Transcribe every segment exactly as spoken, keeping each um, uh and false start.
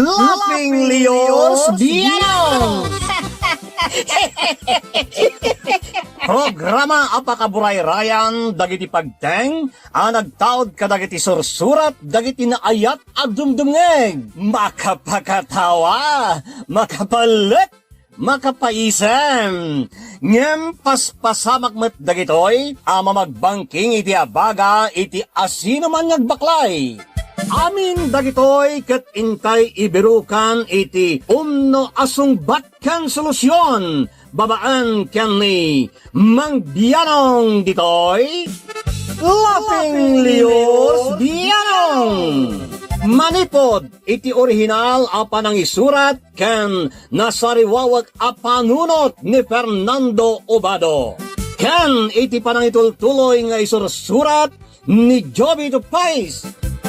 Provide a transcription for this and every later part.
Laughing Leos Bianong! Programa a pakaburayrayan dagiti pagteng a nagtaud kadagiti sursurat dagiti naayat a dumdumngeg. Makapakatawa, makapalek, makapaisem. Ngem paspasamak met dagitoy a mamagbangking iti abaga iti asinoman nga agbaklay. Amin dagitoy ket intay ibirukan iti umno a sungbat ken solusion babaen ken ni Mang Bianong ditoy, Laughing Leos Bianong. Manipud iti orihinal a panangisurat ken nasariwawek a panunot ni Fernando Obado, ken iti panangitultuloy nga isursurat ni Jovito Pais.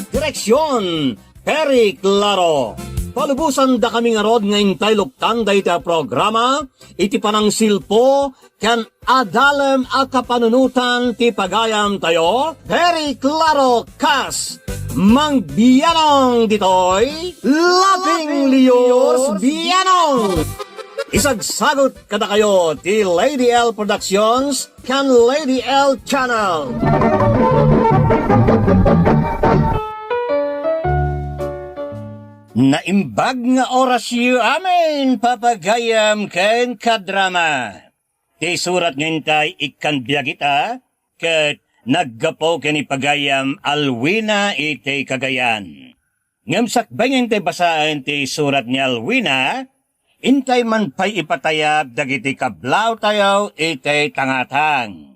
Direksion, Perry Claro. Palubosandakami ngarud nga intay luktan dayta a programa iti panangsilpo ken adalem a kapanunotan ti pagayamtayo, Perry Claro kas Mang Bianong ditoy, Laughing Leos Bianong. Isagsagut kadakayo ti Lady L Productions ken Lady L Channel. Naimbag nga orasyo amin, papagayam ken kadrama. Ti surat nga intay ikkan biag ita, ket naggapu ken ni pagayam Alwina iti Cagayan. Ngem sakbay nga intay basaen ti surat ni Alwina, intay man pay ipatayab dagiti kablawtayo iti tangatang.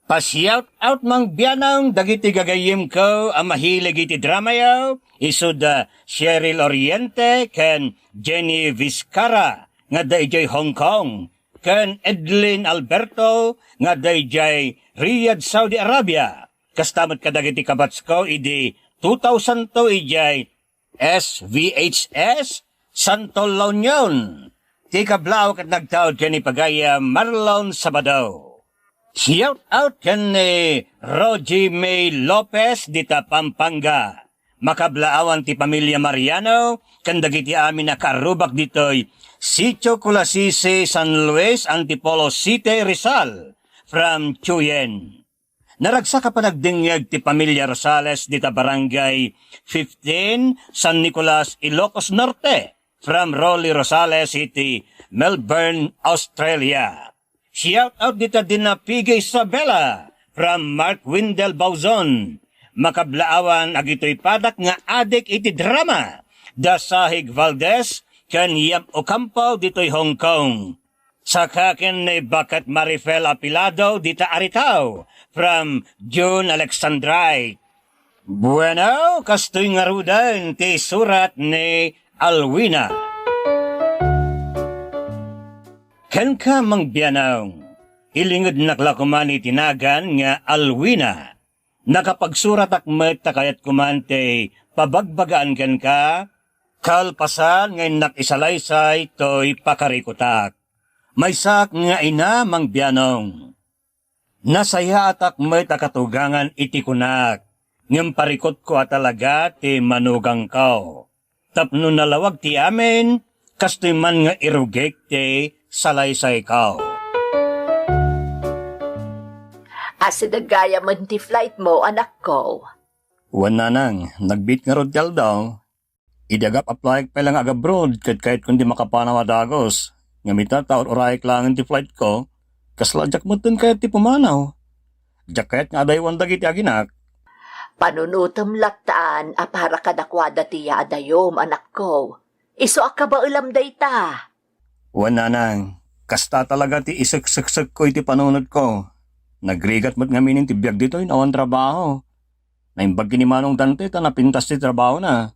Pa-shout out, Mang Bianong, dagiti gagayyemko a mahilig iti dramayo, isu da Cheryl Oriente ken Jenny Vizcarra nga adda idiay Hong Kong, ken Edlin Alberto nga adda idiay Riyadh, Saudi Arabia. Kasta met kadagiti kabatsko idi two thousand two idiay S V H S Santo La Union. Ti kablaaw ket nagtaud ken ni pagayam Marlon Sabado. Shout out ken ni Rogie May Lopez dita Pampanga. Makablaawan ti pamilia Mariano ken dagiti amin a kaarrubak ditoy Sitio Culasisi, San Luis, Antipolo City, Rizal, from Chuyen. Naragsak a panagdengngeg ti pamilia Rosales dita Barangay fifteen, San Nicolas, Ilocos Norte, from Rolly Rosales iti Melbourne, Australia. Shout out dita Dina Piggy Isabela from Mark Windel Bauzon. Makablaawan agitoy padak nga adik iti drama, da Sahig Valdez ken Yam Ocampo ditoy Hong Kong. Saka ken ni Baket Marifel Apilado dita Aritao from June Alexandrite. Bueno, kastoy ngaruden ti surat ni Alwina. Kenka, Mang Bianong, ilingednak la koman iti nagan nga Alwina. Nakapagsuratak met ta kayatko man ti pabagbagaan kenka, kalpasan nga innak isalaysay toy pakarikutak. Maysaak nga ina, Mang Bianong. Nasayaatak met a katugangan iti kunak, ngem parikutko a talaga ti manugangko. Tapno nalawag ti amin, kastoy man nga irugik ti salaysayko. Asideg gayam ti flight mo, anakko. Wen, nanang, nagbiit ngarud ti aldaw. Idi agap-applyek pay la nga ag-abroad, ket kayatkon ti makapanaw a dagus. Ngem ita, ta ur-urayek laengen ti flightko, kasla diak metten kayat ti pumanaw. Diak kayat nga adaywan dagiti aginak. Panunotem lattan a para kadakuada ti yaadayom, anakko. Isu a kabaelam dayta. Wen, nanang, kasta talaga ti isekseksekko iti panunotko. Nagrigat met ngamin ti biag ditoy no awan trabaho. Naimbag ken ni Manong Dante ta napintas ti trabahona.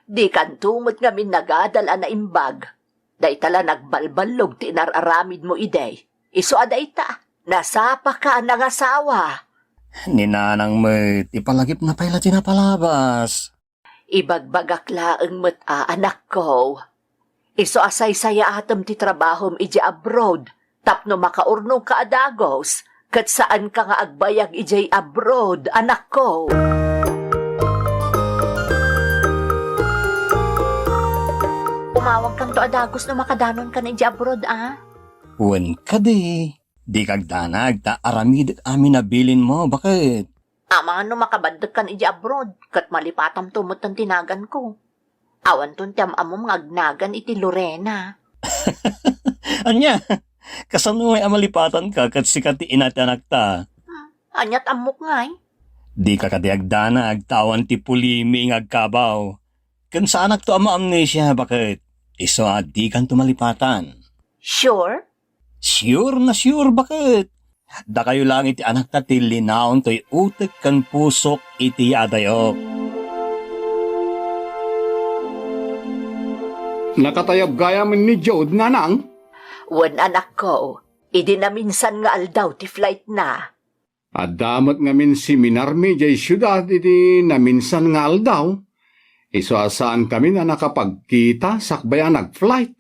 Dikanto met ngamin nagadal a naimbag. Dayta la nagbalballog ti inar-aramidmo idi. Isu a dayta, nasapaka a nangasawa. Ni nanang met, ipalagipna pay la ti napalabas. Ibagbagak laeng met a, anakko. Isu a saysayaatem ti trabahom idiay abroad tapno makaurnongka a dagus ket saanka nga agbayag idiay abroad, anakko. Mawagkanto a dagus no makadanonkan idiay abroad, a? Wen kadi, dika agdanag ta aramidek amin a bilinmo, baket? Amangan no makabaddekkan idiay abroad, ket malipatamto metten ti naganko. Awanton ti am-ammom nga agnagan iti Lorena. Ania? Kasano ngay a malipatanka ket sika ti ina ti anakta? Hmm, aniat ammok ngay? Dika kadi agdanag ta awan ti pulimi nga agkabaw. Ken saanakto a maamnesia, baket? Isu a dikanto malipatan. Sure? Sure na sure, baket? Dakayo laeng iti anakta ti linaon toy utek ken pusok iti yaadayok. Nakatayab gayam ni Jude, nanang? Wen, anakko, idi naminsan nga aldaw ti flightna. Adda met ngamin seminarmi idiay siudad iti naminsan nga aldaw. Isu a saankamin a nakapagkita sakbay a nag-flight.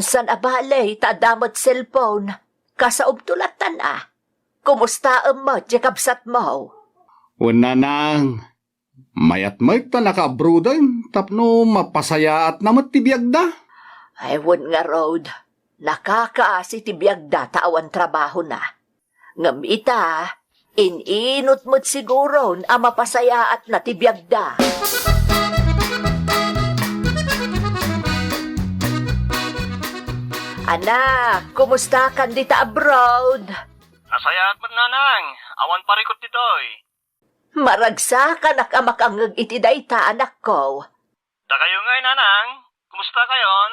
Saan a bale, ta adda met cellphone. Kasaobto lattan a. Kumustaem met ti kabsatmo? Wen, nanang, mayat met ta nakaabroaden tapno mapasayaatna met ti biagda. Ay, wen ngarud, nakakaasi ti biagda ta awan trabahona. Ngem ita, in-inut met siguron a mapasayaatna ti biagda. Anak, kumustakan dita abroad? Nasayaat met, nanang. Awan parikut ditoy. Maragsakanak a makangngeg iti dayta, anakko. Dakayo ngay, nanang, kumusta kayon?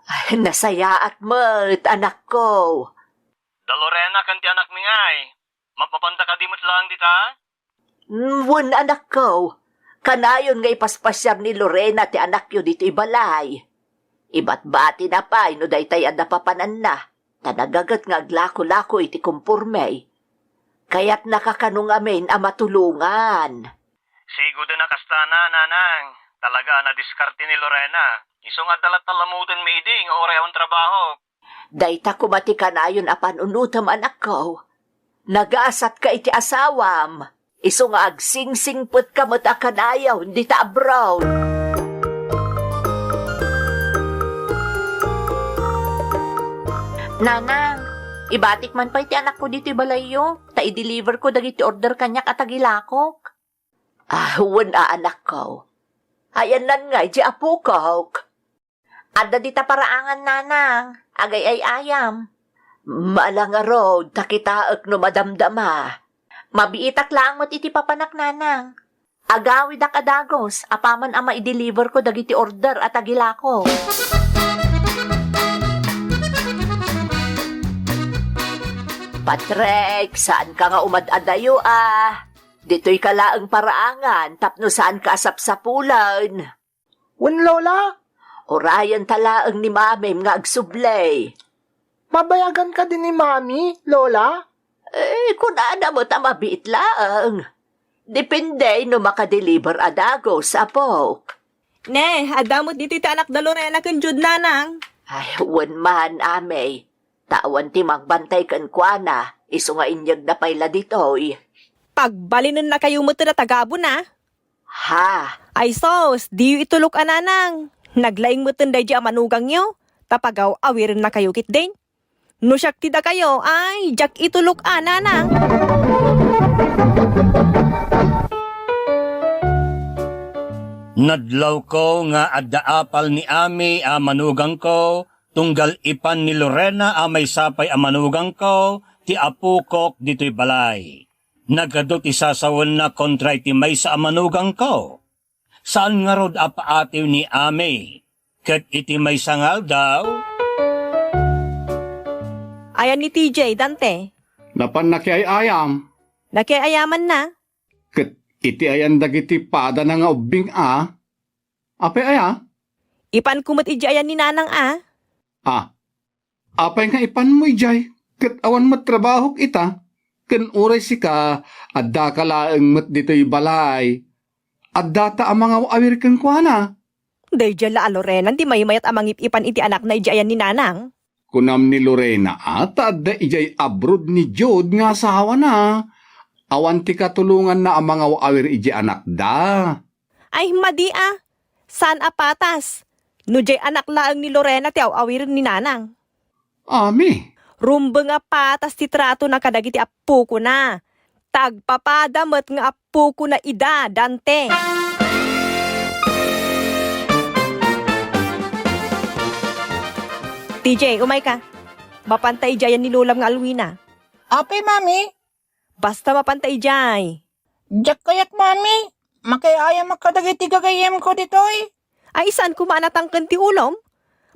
Ay, nasayaat met, anakko. Da Lorena ken ti anakmi ngay, mapmapanda kadi met laeng dita? Mm, wen, anakko. Kanayon nga ipaspasiar ni Lorena ti anakyo ditoy balay. Ibatbatina pay no daytay adda papananna, ta nagaget nga aglako-lako iti komporme. Kayatnaka kano ngamin a matulongan. Sigud a nakastana, nanang. Talaga a nadiskarte ni Lorena. Isu nga adda latta lamutenmi idi nga uray awan trabaho. Dayta koma ti kanayon a pan-unotem, anakko. Nagasatka iti asawam. Isu nga agsingsingpetka met a kanayon dita abroad. Nanang, ibatik man pay ti anakko ditoy balayyo, ta i-deliver ko dagiti order kaniak a tagilakok. Ah, wen a, anakko. Ayannan ngay ti apokok. Adda dita paraangan, nanang, agay-ay-ayam. Mala ngarud, ta kitaek no madamdama. Mabiitak laeng met iti papanak, nanang. Agawidak a dagus, apaman a maideliver ko dagiti order a tagilako. Patrick, saanka nga umad-adayo a? Ditoy ka laeng paraangan tapno saanka a sapsapulen. Wen, Lola? Urayen ta laeng ni Mamim nga agsubli. Mabayagan kadi ni Mami, Lola? Eh, kunana met a mabiit laeng. Depende no makadeliver a dagus, apok. Ne, adda met ditoy ti anak da Lorena ken Jude, nanang. Ay, wen man, Ami. Ta awan ti mangbantay kenkuana, isu nga inyegna pay la ditoy. Pagbalinennakayo met a tagabuna. Ha? Ay sus, diyo itulok a nanang. Naglaing metten daydi a manugangyo, ta pagaw-awirennakayo ketdin. No siak ti dakayo, ay, diak itulok a nanang. Nadlawko nga adda apal ni Ami a manugangko, tunggal ipan ni Lorena a maysa pay a manugangko ti apokok ditoy balay. Nagadu ti sasawenna kontra iti maysa a manugangko. Saan ngarud a paatiw ni Ami, ket iti maysa nga aldaw, Ayan ni T J, Dante. Napan nakiay-ayam. Nakiay-ayamanna. Ket iti ayan dagiti padana nga ubbing a, apay aya? Ipanko met idiay ayan ni nanang a. Ah, apay nga ipanmo idiay? Ket awan met trabahok ita? Ken uray sika, addaka laeng met ditoy balay. Addata a mangaw-awir kenkuana. Daydiay la a Lorena ti maymayat a mangip-ipan iti anakna idiay ayan ni nanang. Kunam ni Lorena a ta adda idiay abroad ni Jude nga asawana. Awan ti katulonganna a mangaw-awir idiay anakda. Ay, madi a. Saan a patas. No diay anak laeng ni Lorena ti aw-awiren ni Nanang. Ami. Rumbeng a patas ti tratona kadagiti appokona. Ta agpapada met nga appokona ida, Dante. T J, umayka. Mapanta idiayan ni Lolam nga alwina. Apay, Mami? Basta mapanta idiay. Diak kayat, Mami. Makiayamak kadagiti gagayyemko ditoy. Ay, saan koma a natangken ti ulom?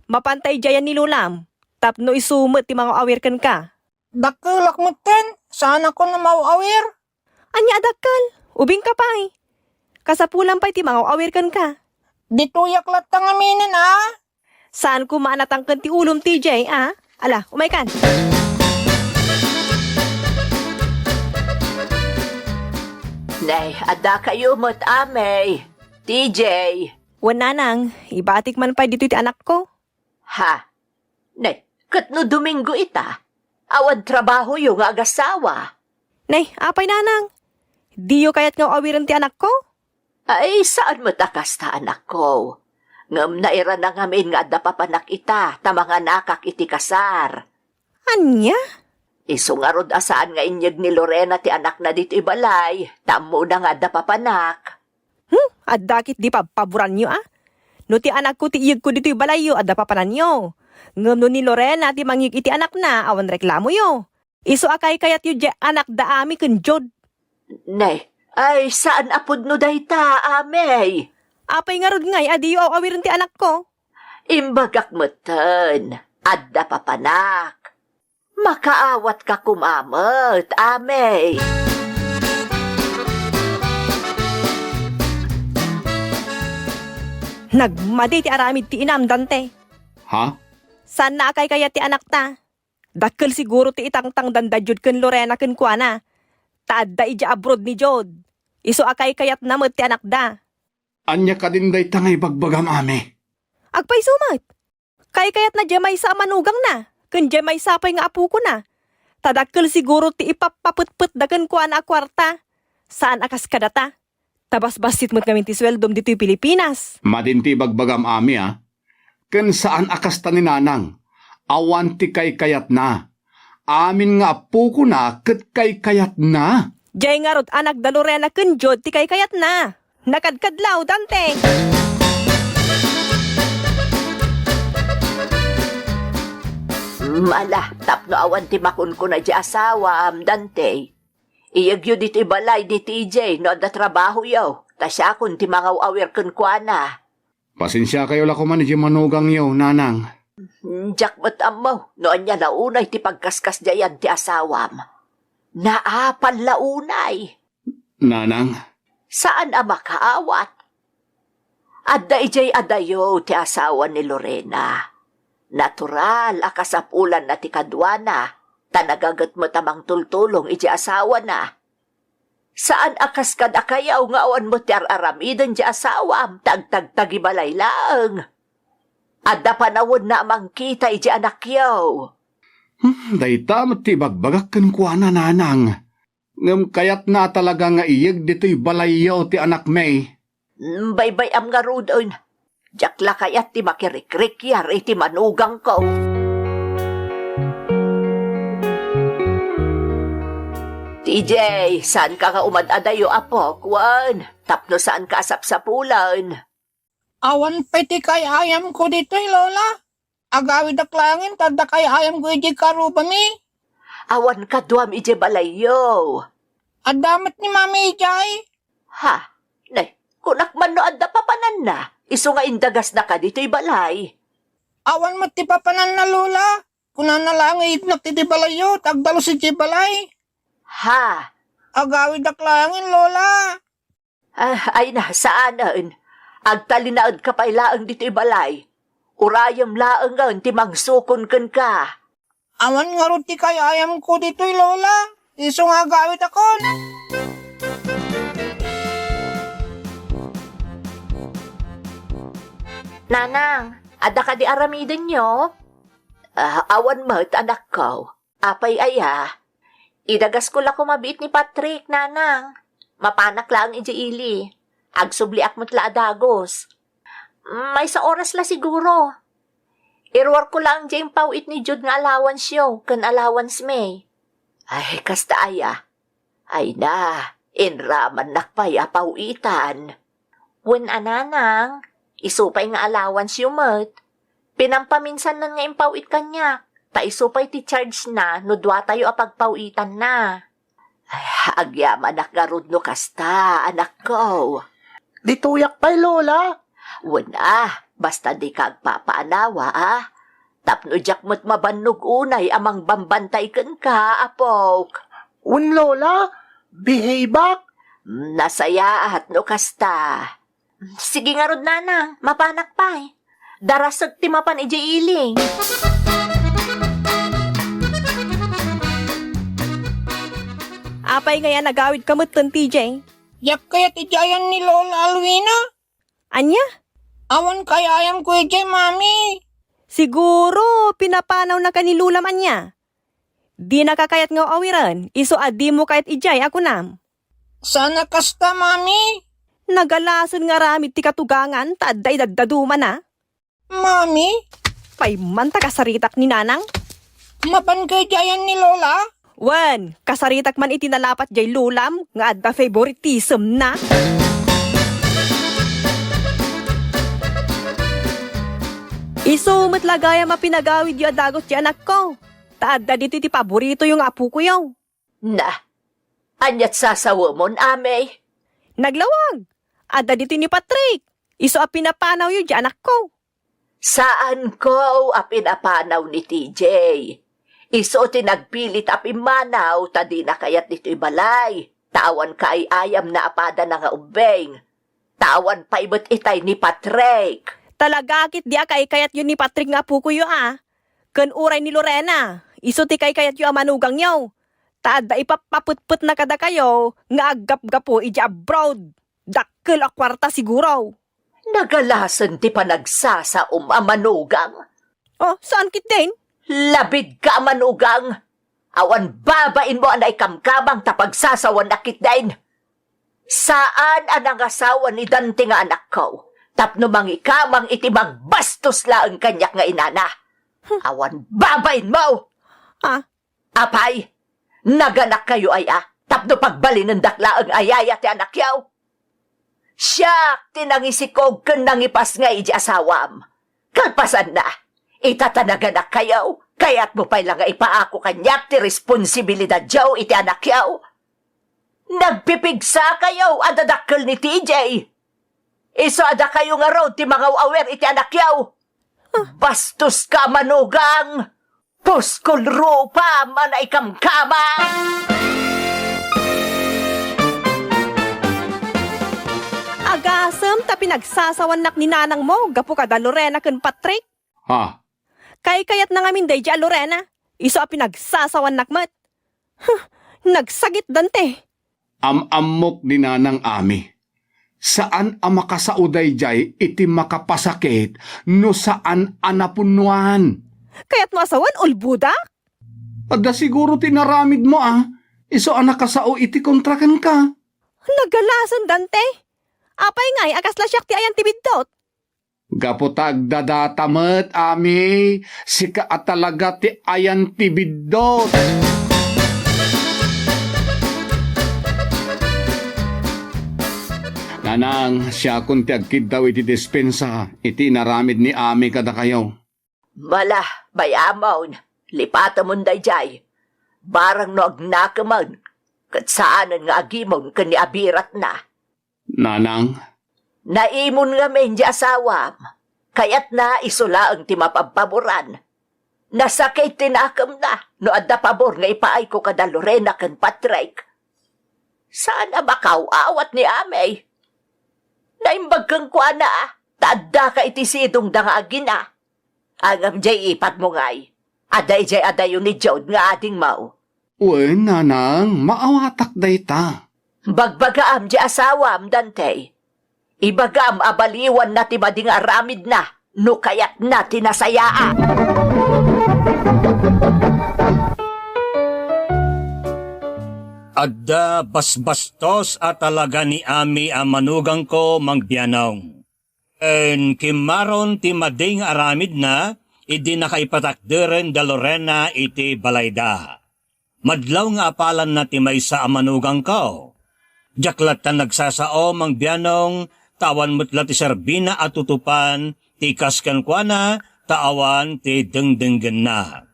Mapanta idiayan ni Lolam. Tapno isu met ti mangaw-awir kenka. Dakkelak metten, saanakon a maw-awir. Ania a dakkel? Ubingka pay. Kasapulan pay ti mangaw-awir kenka. Ditoyak latta ngaminen, a? Saan koma a natangken ti ulom, T J, a? Ala, umaykan. Nay, adda kayo met, Amey. T J. Wen, Nanang, ibatik man pay ditoy ti anakko. Ha? Nay, ket no Domingo ita, awan trabahoyo nga agasawa. Nay, apay, Nanang? Diyo kayat nga awiren ti anakko? Ay, saan met a kasta, anakko. Ngem nairana ngamin nga adda papanak ita, ta manganakak iti kasar. Ania? Isu ngarud a saan nga inyeg ni Lorena ti anakna ditoy balay, ta ammona nga adda papanak. Hmm, adda ket di pabpaboranyo, a? No ti anakko ti iyegko ditoy balayyo, adda papananyo. Ngem no ni Lorena ti mangyeg iti anakna, awan reklamoyo. Isu a kaykayatyo diay anakda Ami ken Jod. Nay, ay, saan a pudno dayta, Amey. Apay ngarud ngay a diyo aw-awiren ti anakko? Imbagak metten, adda papanak. Makaawatka koma met, Amey. Nagmadi ti aramid ti inam, Dante. Ha? Saanna a kaykayat ti anakta. Dakkel siguro ti itangtangdan da Jod ken Lorena kenkuana. Ta adda idiay abroad ni Jod. Isu a kaykayatna met ti anakda. Ania kadin dayta nga ibagbagam, Ami? Agpayso met. Kaykayatna diay maysa a manugangna, ken diay maysa pay nga apokona. Ta dakkel siguro ti ipappapetpetda kenkuana a kuarta. Saan a kas kadata. Ta basbassit met ngamin ti sueldom ditoy Pilipinas. Madin ti ibagbagam, Ami, a. Ken saan a kasta ni Nanang. Awan ti kaykayatna. Amin nga apokona ket kaykayatna. Diay ngarud anakda Lorena ken Jod ti kaykayatna. Nakadkadlaw, Dante! Mala, tapno awan ti makunkuna diay asawam, Dante. Iyegyo ditoy balay ni T J no adda trabahoyo, ta siakon ti mangaw-awir kenkuana. Pasensiakayo la koman idiay manugangyo, Nanang. Diak met ammo no ania la unay ti pagkaskasdiayan ti asawam. Naapan la unay. Nanang. Saan a makaawat. Adda idiay adayo ti asawa ni Lorena. Natural a kasapulanna ti kaduana, ta nagaget met a mangtultulong idiay asawana. Saan a kas kadakayo nga awan met ti ar-aramiden ti asawam, ta agtagtagibalay laeng. Adda panawenna a mangkita iti anakyo. Hmm, dayta met ti ibagbagak kenkuana, Nanang. Ngem kayatna a talaga nga iyeg ditoy balayyo ti anakmi. Mm, baybay-am ngaruden. Diak la kayat ti makirikrikiar iti manugangko. T J, saanka nga umad-adayo, apok, wen tapno saanka a sapsapulen. Awan pay ti kay-ayamko ditoy, Lola. Agawidak laengen ta adda kay-ayamko idiay karubami. Awan kaduam idiay balayyo. Adda met ni Mami idiay. Ha? Nay, kunak man no adda papananna, isu nga indagasnaka ditoy balay. Awan met ti papananna, Lola. Kunana laeng nga iyegnak ti balayyo, ta agdalus idiay balay. Ha? Agawidak laengen, Lola. Ah, ay na, saanen. Agtalinaedka pay laeng ditoy balay. Urayem laengen ti mangsukon kenka. Awan ngarud ti kay-ayamko ditoy, Lola. Isu nga agawitakon. Nanang, adda kadi aramidenyo? Ah, awan met, anakko. Apay aya? Idagasko la koma biit ni Patrick, Nanang. Mapanak laeng idiay ili. Agsubliak met la a dagus. Maysa oras la siguro. Iruarko laeng diay impaw-it ni Jude nga allowance-yo ken allowance mi. Ay, kasta aya. Ay na, inramannak pay a paw-itan. Wen a, nanang, isu pay nga allowance-yo met. Pinampaminsanen nga impaw-it kaniak, ta isu pay ti charge na no duatayo a pagpaw-itanna. Ay, agyamanak ngarud no kasta, anakko. Ditoyak pay, Lola. Wen a, basta dika agpapaanawa, a. Tapno diak met mabannog unay a mangbambantay kenka, apok. Wen, Lola, behave-ak. Nasayaat no kasta. Sige ngarud, nanang, mapanak pay. Darasek ti mapan idiay ili. Apay ngay a nagawidka metten, T J? Diak kayat idiay ayan ni Lola Alwina. Ania? Awan kaayayamko idiay, Mami. Siguro, pinapanawnaka ni Lolam ania? Dinaka kayat nga awiren, isu a dimo kayat idiay a kunam. Saan a kasta, Mami. Nagalasen nga aramid ti katugangan ta adda idaddadumana. Mami? Paymanta kasaritak ni nanang? Mapanka idiay ayan ni Lola? Wen, kasaritak man iti nalapat jay Lolam nga adda favoritism na. Isu met la gayam a pinagawidyo a dagus ti anakko. Ta adda ditoy ti paboritoyo nga apokoyo. Na, aniat sasawemon, Ami? Naglawag. Adda ditoy ni Patrick. Isu a pinapanawyo ti anakko. Saanko a pinapanaw ni T J. Isu ti nagpilit a pimmanaw ta dina kayat ditoy balay. Ta awan kaay-ayamna a padana nga ubbing. Ta awan pay met itay ni Patrick. Talaga ket di a kaikayatyo ni Patrick nga apokoyo a. Ken uray ni Lorena, isu ti kaikayatyo a manugangyo. Ta adda ipappapetpetna kadakayo nga aggapgapu idiay abroad. Dakkel a kuarta siguro. Nagalasen ti panagsasaom a manugang. Oh, saan ketdin? Labidka a manugang. Awan babainmo a naikamkamang ta pagsasawannak ketdin. Saan a nangasawa ni Dante nga anakko tapno mangikamang iti magbastos laeng kaniak nga inana. Awan babainmo! Ah? Apay, naganakkayo aya tapno pagbalinendak laeng a yaya ti anakyo? Siak ti nangisikog ken nangipasngay iti asawam. Kalpasanna, ita ta naganakkayo, kayatmo pay la nga ipaako kaniak ti responsibilidadyo iti anakyo? Nagpipigsakayo a dadakkel ni T J. Isu a dakayo ngarud ti mangaw-awir iti anakyo. Bastoska a manugang! Puskol rupa a naikamkamang! Agasem ta pinagsasawannak ni nanangmo gapu kada Lorena ken Patrick. Ha? Kaikayatna ngamin daydiay a Lorena, isu a pinagsasawannak met. Huh, nagsagit, Dante. Am-ammok ni nanang, Ami. Saan a makasao daydiay iti makapasakit no saan a napunnuan. Kayatmo a sawen, ulbodak? Adda siguro ti inaramidmo a isu a nakasao iti kontra kenka. Nagalasen, Dante. Apay ngay a kasla siak ti ayan ti biddut? Gapu ta agdadata met, Ami, sika a talaga ti ayan ti biddut. Nanang, siakon ti agkiddaw iti dispensa iti inaramid ni Ami kadakayo. Mala, bay-amon, lipatemon daydiay. Barang no agnakemen, ket saanen nga agimon ken ni abiratna. Nanang? Naimon ngamin ti asawam. Kayatna isu laeng ti mapabpaboran. Nasakit ti nakemna no adda pabor nga ipaayko kada Lorena ken Patrick. Saan a makaw-awat ni Ami. Naimbag kenkuana, ta addaka iti sidongda nga agina. Ngem diay ipatmo ngay, adda idiay adayo ni Jude nga adingmo. Wen, nanang, maawatak dayta. Bagbagaam ti asawam, Dante. Ibagam a baliwanna ti madi nga aramidna no kayatna ti nasayaat. Adda basbastos a talaga ni Ami a manugangko, Mang Bianong. Ken kimmaron ti madi nga aramidna idi nakaipatakderen da Lorena iti balayda. Madlaw nga apalanna ti maysa a manugangko. Diak latta nagsasao, Mang Bianong, ta awan met la ti serbina a tutupan ti kas kenkuana ta awan ti dengdenggenna.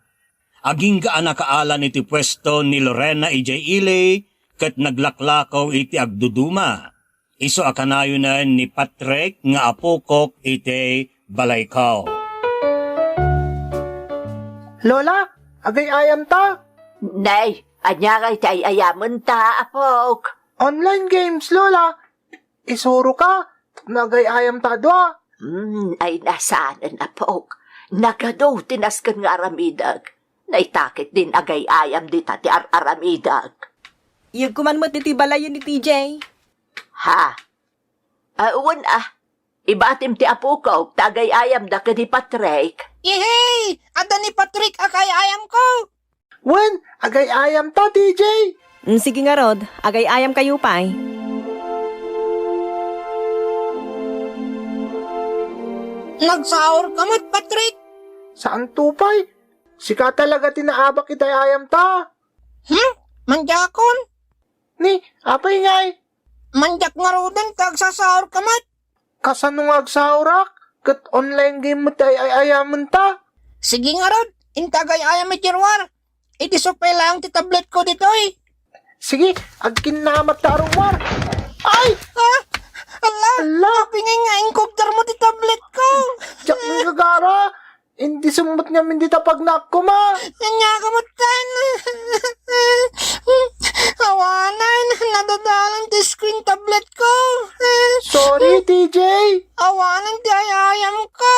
Agingga a nakaalan iti puesto ni Lorena idiay ili ket naglaklakaw iti agduduma. Isu a kanayonen ni Patrick nga apokok iti balayko. Lola, agay-ayamta? Nay, ania ngay ti ay-ayamenta, apok? Online games, Lola. Isuroka, tapno agay-ayamta a dua. Hmm, ay, saanen, apok. Nagadu ti nasken nga aramidek. Naita ketdin agay-ayam dita ti ar-aramidek. Iyegko man met iti balayen ni T J. Ha? Ah, wen, ah. Ibatim ti apokok ta agay-ayamda ken ni Patrick. Ihey! Adda ni Patrick a kay-ayamko! Wen, agay-ayamta, T J! Mm, sige ngarud, agay-ayamkayo pay. Nagsaurka met, Patrick? Saanto pay. Sika talaga ti naabak iti ay-ayamta. Hmm? Mandiakon? Ni, apay ngay? Mandiak ngaruden ta agsasaurka met. Kasano nga agsaurak? Ket online game met ti ay-ay-ayamenta. Sige ngarud, inta agay-ayam iti ruar. Idi supay laeng ti tabletko ditoy. Sige, agkinnamat ta a ruar. Ay! Ah! Ala! Ala! Apay ngay nga inkugdarmo ti tabletko? Diak inggagara. Indi summet ngamin dita pagnaak koma. Ania ka met ken? Awanen, nadadalan ti screen tabletko. Sorry, T J. Awanen ti ay-ayamko.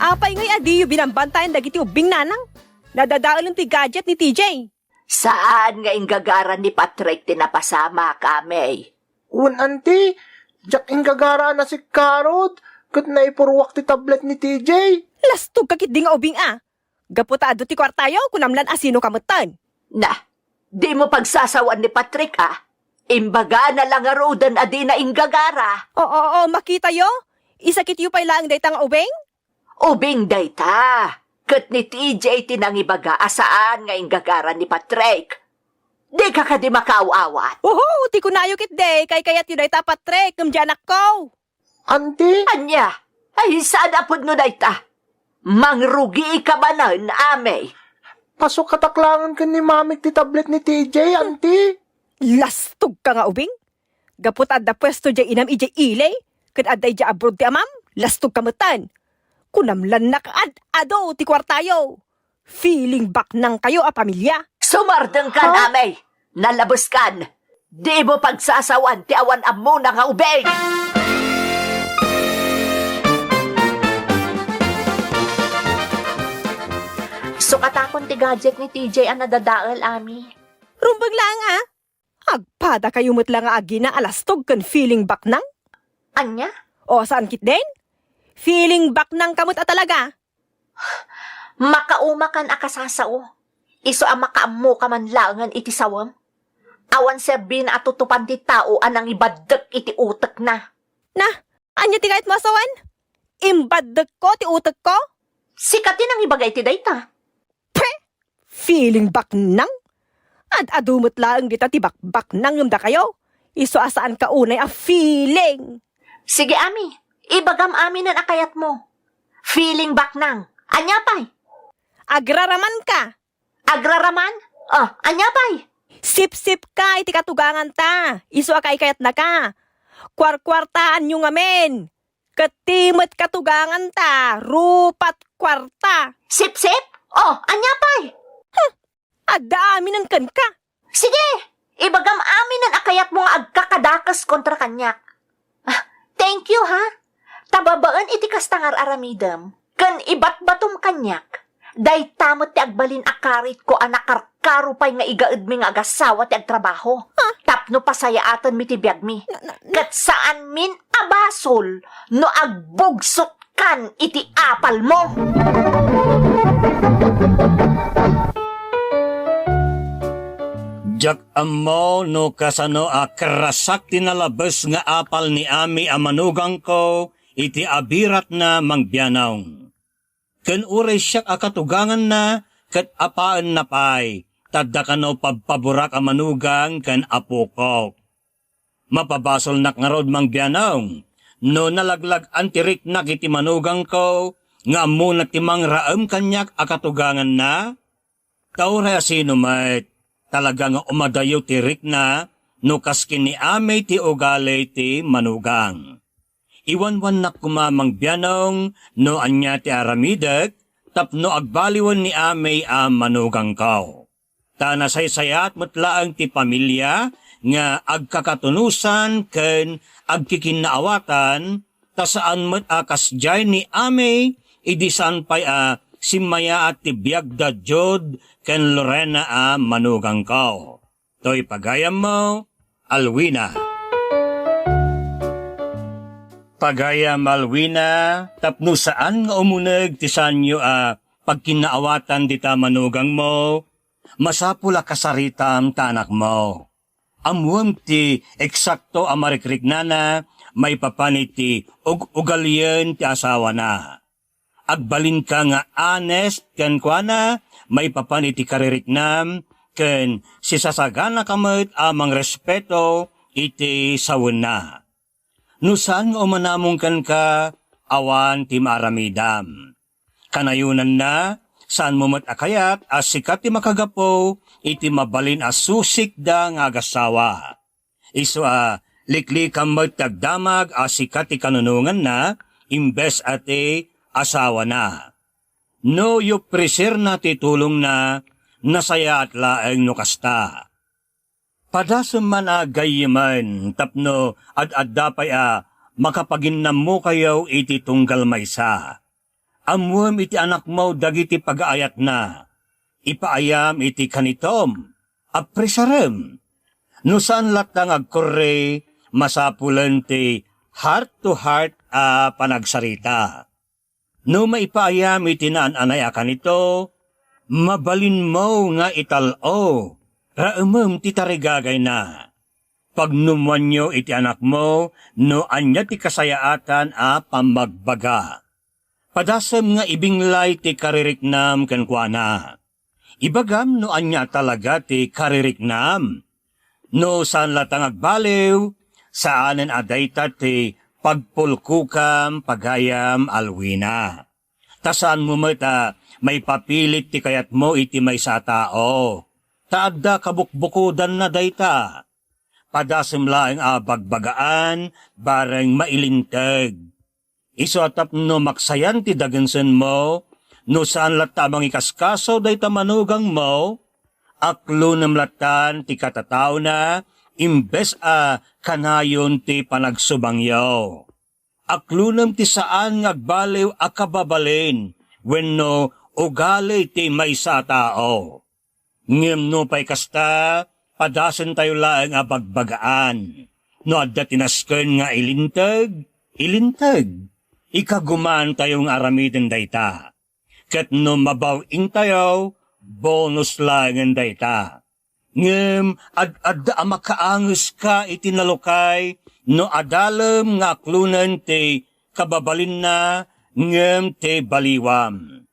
Apay ngay a diyo binambantayan dagiti ubbing, nanang? Nadadaelen ti gadget ni T J. Saan nga inggagara ni Patrick ti napasamak, Amey? Wen, Auntie, diak inggagara a nasikkarod ket naipurruak ti tablet ni T J. Lastogka ketdi nga ubing a. Gapu ta adu ti kuartayo, kunam lan a sinoka metten. Na, dimo pagsasawan ni Patrick a. Imbagana la ngaruden a dina inggagara. Oo, oo, makitayo. Isakityo pay laeng dayta nga ubing? Ubing dayta. Ket ni T J ti nangibaga a saan nga inggagara ni Patrick. Dika kadi makaaw-awat? Uhu, ti kunayo ketdi, kaykayatyo dayta, Patrick, ngem di anakko. Auntie? Ania? Ay, saan a pudno dayta? Mangrugiika manen, Amey. Pasukatak laengen ken ni Mamik ti tablet ni T J, Auntie. Lastogka nga ubing? Gapu ta adda puesto diay inam idiay ili, ket adda idiay abroad ti amam, lastogka metten. Kunam lannak ad-adu ti kuartayo. Feeling baknangkayo a pamilia. Sumardengkan, Ha? Amey! Nalabeskan! Dimo pagsasawan ti awan ammona nga ubing! Sukatakon ti gadget ni T J a nadadael, Ami. Rumbeng laeng, a. Agpadakayo met la nga agina a lastog ken feeling baknang? Ania? O, saan ketdin? Feeling baknangka met a talaga. Makaumakan a kasasao. Isu a makaammoka man laengen iti sawem. Awan serbina a tutupan ti tao a nangibaddek iti utekna. Na, ania ti kayatmo a sawen? Imbaddekko ti utekko? Sika ti nangibaga iti dayta. Pe! Feeling baknang? Ad-adu met laeng dita ti bakbaknang ngem dakayo. Isu a saanka unay a feeling. Sige, Ami. Ibagam aminen a kayatmo. Feeling baknang. Ania pay? Agraramanka. Agraraman? O, ania pay? Sipsipka iti katuganganta. Isu a kaikayatnaka. Kuarkuartaanyo ngamin. Ket ti met katuganganta, rupat kuarta. Sipsip? O, ania pay? Hmm, adda aminen kenka. Sige, ibagam aminen a kayatmo nga agkakadakes kontra kaniak. Ah, thank you, ha? Ta babaen iti kasta nga ar-aramidem ken ibatbatom kaniak, dayta met ti agbalin a karitko a nakarkaro pay nga igaedmi nga agasawa ti agtrabaho. Ha? Tapno pasayaatenmi ti biagmi. Na, na, na. Ket saanmin a basol no agbugsotkan iti apalmo. Diak ammo no kasano a karasak ti nalabes nga apal ni Ami a manugangko iti abiratna, Mang Bianong. Ken uray siak a katuganganna, ket apaenna pay, ta adda kano pabpaborak a manugang ken apokok. Mapabasolnak ngarud, Mang Bianong, no nalaglag-an ti riknak iti manugangko, nga ammona ti mangraem kaniak a katuganganna? Ta uray a sino met, talaga nga umadayo ti rikna no kas ken ni Ami ti ugali ti manugang. Iwanwannak koma, Mang Bianong, no ania ti aramidek tapno agbaliwen ni Ami a manugangko. Ta nasaysayaat met laeng ti pamilia nga agkakatunosan ken agkikinnaawatan, ta saan met a kasdiay ni Ami idi saan pay a simmayaat ti biagda Jude ken Lorena a manugangko. Toy pagayammo, Alwina. Pagayam, Alwina, tapno saan nga umuneg ti saanyo a pagkinnaawatan dita manugangmo, masapul a kasaritam ta anakmo. Ammoem ti eksakto a marikriknana maipapan iti ug-ugalien ti asawana. Agbalinka nga honest kenkuana maipapan iti kaririknam ken sisasaganaka met a mangrespeto iti sawenna. No saan nga umanamong kenka, awan ti maaramidam. Kanayonanna, saanmo met a kayat a sika ti makagapu iti mabalin a susikda nga agassawa. Isu a liklikam met ti agdamag a sika ti kanunonganna imbes a ti asawana. No yupresirna ti tulongna, nasayaat laeng no kasta. Padasem man a gayyemen tapno ad-adda pay a makapaginnammokayo iti tunggal maysa. Ammoem iti anakmo dagiti pagaayatna. Ipaayam iti kanitom, apresarem. No saan latta nga agkurre, masapulen ti heart to heart a panagsarita. No maipaayam iti naan-anay a kanito, mabalinmo nga ital-o, raemem ti tarigagayna. Pagnummoanyo iti anakmo no ania ti kasayaatan a pammagbaga. Padasem nga ibinglay ti kaririknam kenkuana. Ibagam no ania talaga ti kaririknam. No saan latta nga agbaliw, saanen a dayta ti pagpulkokam, pagayam, Alwina. Ta saanmo met a maipapilit ti kayatmo iti maysa a tao. Ta adda kabukbukodanna dayta. Padasem laeng a bagbagaan, bareng mailinteg. Isu a tapno maksayan ti dagensenmo, no saan latta a mangikaskaso dayta manugangmo, aklonem lattan ti katataona imbes a kanayon ti panagsubangyo. Aklonem ti saan nga agbaliw a kababalin wenno ugali ti maysa a tao. Ngem nupay kasta, padasentayo laeng a bagbagaan. No adda ti nasken nga ilinteg, ilinteg. Ikagumaantayo nga aramiden dayta. Ket no mabaw-intayo, bonus laengen dayta. Ngem ad-adda a makaangeska iti nalukay no adalem nga aklonen ti kababalinna ngem ti baliwam.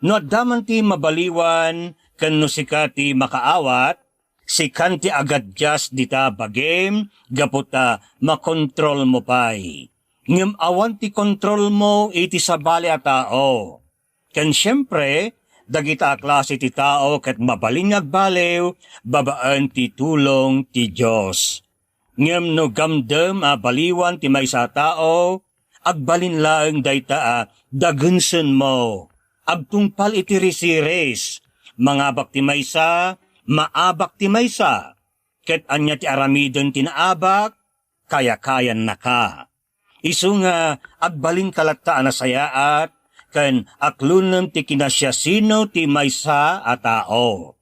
No adda man ti mabaliwan ken no sika ti makaawat, sikan ti agadjust dita bagim gapu ta makontrolmo pay. Ngem awan ti kontrolmo iti sabali a tao. Ken siempre, dagita a klase ti tao ket mabalin nga agbaliw babaen ti tulong ti Dios. Ngem no gamdem a baliwan ti maysa a tao, agbalin laeng dayta a dagensenmo. Agtungpal iti risiris, mangabak ti maysa, maabak ti maysa. Ket ania ti aramiden ti naabak? Kayakayannaka. Isu nga agbalinka latta a nasayaat ken aklonem ti kinasiasino ti maysa a tao.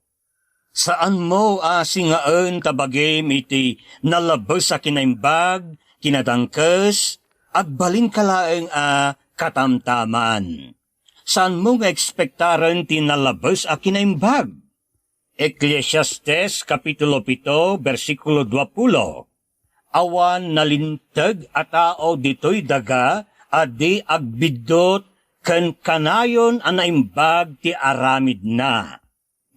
Saanmo a singaen ta bagim iti nalabes a kinaimbag, kinadangkes, agbalinka laeng a katamtaman. Saanmo nga ekspektaren ti nalabes a kinaimbag? Eclesiastes kapitulo pito, bersikulo dua pulo. Awan nalinteg a tao ditoy daga a di agbiddut ken kanayon a naimbag ti aramidna.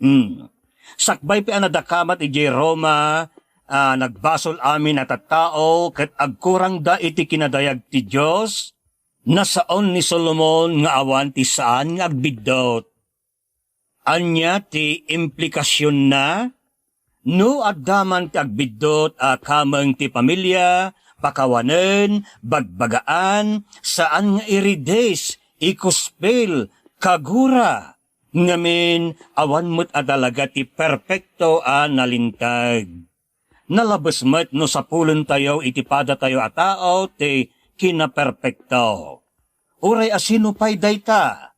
Hmm. Sakbay pay a nadakamat idiay Roma, a nagbasol amin a tattao ket agkurangda iti kinadayag ti Dios, nasaon ni Solomon nga awan ti saan nga agbiddut. Ania ti implikasionna? No adda man ti agbiddut a kameng ti pamilia, pakawanen, bagbagaan, saan nga iridis, ikuspil, kagura, ngamin awan met a talaga ti perpekto a nalinteg. Nalabes met no sapulentayo iti padatayo a tao ti kinaperpekto. Uray asino pay dayta,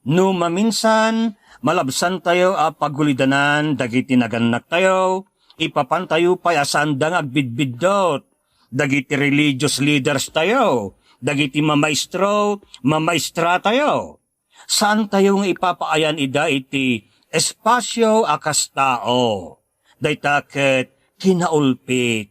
no maminsan, malabsantayo a pagulidanan dagiti nagannaktayo, ipapantayo pay a saanda nga agbidbiddut dagiti religious leaders tayo, dagiti mamaestro, mamaestra tayo. Saantayo nga ipapaayan ida iti espasio a kas tao. Dayta ket kinaulpit.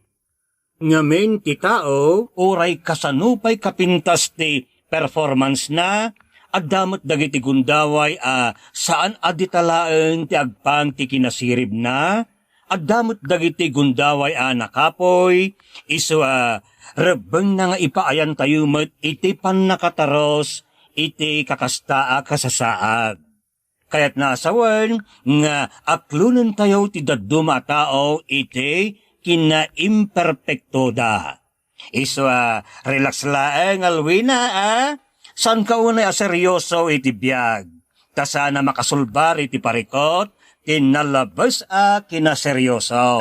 Ngamin ti tao, uray kasano pay kapintas ti performance-na, adda met dagiti gundaway a saan a dita laeng ti agpang ti kinasiribna, adda met dagiti gundaway a nakapuy, isu a rebbengna nga ipaayantayo met iti pannakatarus iti kakasta a kasasaad. Kayatna a sawen nga aklonentayo ti dadduma a tao iti kinaimperpektoda. Isu a, relax laeng, Alwina, a? Saanka unay a seryoso iti biag, ta saan a makasulbar iti parikut ti nalabes a kinaseryoso.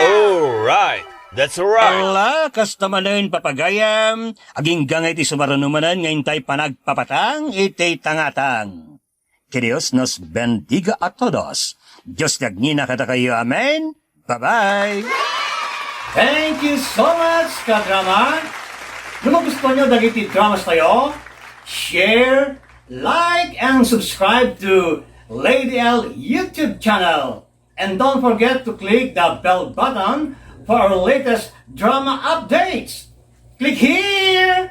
All right. That's right. Ala, kasta manen, papagayam, agingga nga iti sumaruno manen nga intay panagpapatang iti tangatang. Que Dios nos bendiga a todos. Dios ti agnina kadakayo. Amen. Bye-bye. Thank you so much, kadrama. No magustuhan nyo dagiti dramas tayo, share, like, and subscribe to Lady L YouTube channel. And don't forget to click the bell button for our latest drama updates. Click here!